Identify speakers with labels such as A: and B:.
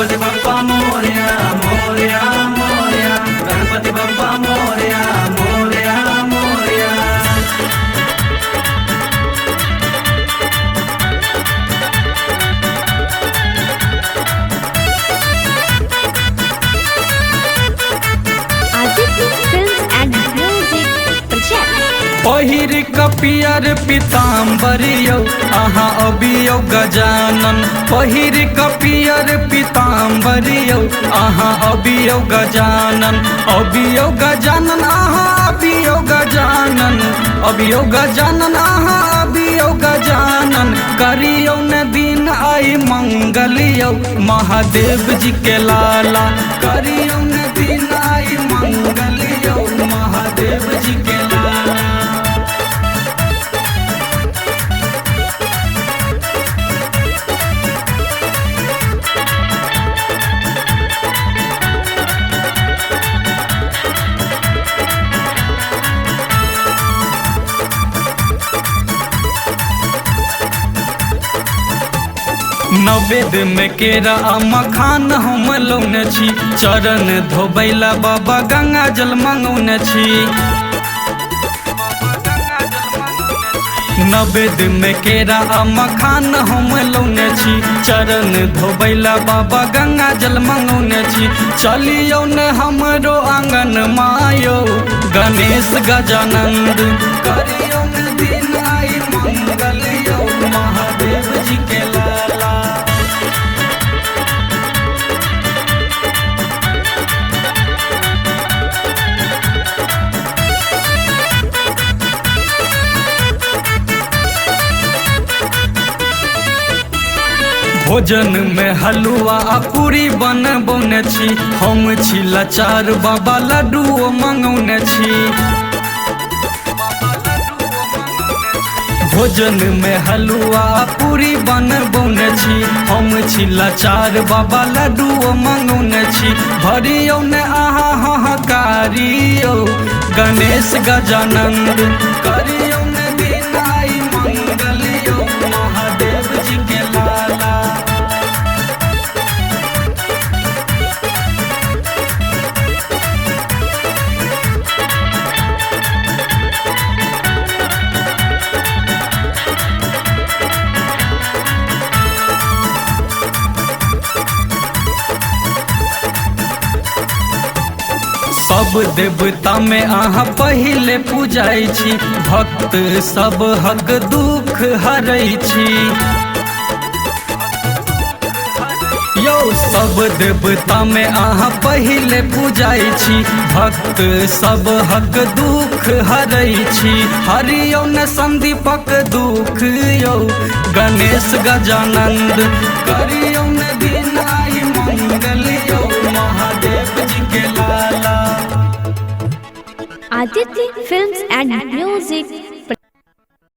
A: Ganpati Bappa Morya Morya Morya, Ganpati Bappa Morya Morya Morya.
B: Aditya Films and Music presents
A: पहिर कपियर पीताम्बरियौ अहाँ अबियौ गजानन। पहिर कपियर पीताम्बरियौ अहाँ अबियौ गजानन। अबियौ गजानन अहाँ अबियौ गजानन, अबियौ गजानन अहाँ अबियौ गजानन। करियौ न दिन आई मंगलियौ महादेव जी के लाला। करियौ न दिन आई मंगलियौ महादेव जी के लाला। नवेद में केरा आ मखान हम लौने छी, चरण धोबैला बाबा गंगा जल मंगौने छी। नवेद में केरा आ मखान हम लौने छी, चरण धोबैला बाबा गंगा जल मंगौने छी। चलियौ ने हमरो आंगन मायो गणेश गजानंद। करियौ ने दिन आई मंगलियौ महादेव जी के लाला। भोजन में हलुआ आ पूरी बनबौने छी, हम छी लाचार बाबा लड्डूओ मंगौने छी। भोजन में हलुआ आ पूरी बनबौने छी, हम छी लाचार बाबा लड्डूओ मंगौने छी। भरियौ ने आहा हाहाकारियौ गणेश गजानंद। करियौ ने दिन आई मंगलियौ महादेव जी के लाला। सब देवता में अहाँ पहिले पूजाइ छी, भक्त सब हक दुख हरै छी। यौ सब देवता में अहाँ पहिले पूजाइ छी, भक्त सब हक दुख हरै छी। हरियौ ने संदीपक दुख यौ गणेश गजानंद। करियौ ने दिन आई मंगलियौ महादेव जी के लाला।
B: Aditya Films and Music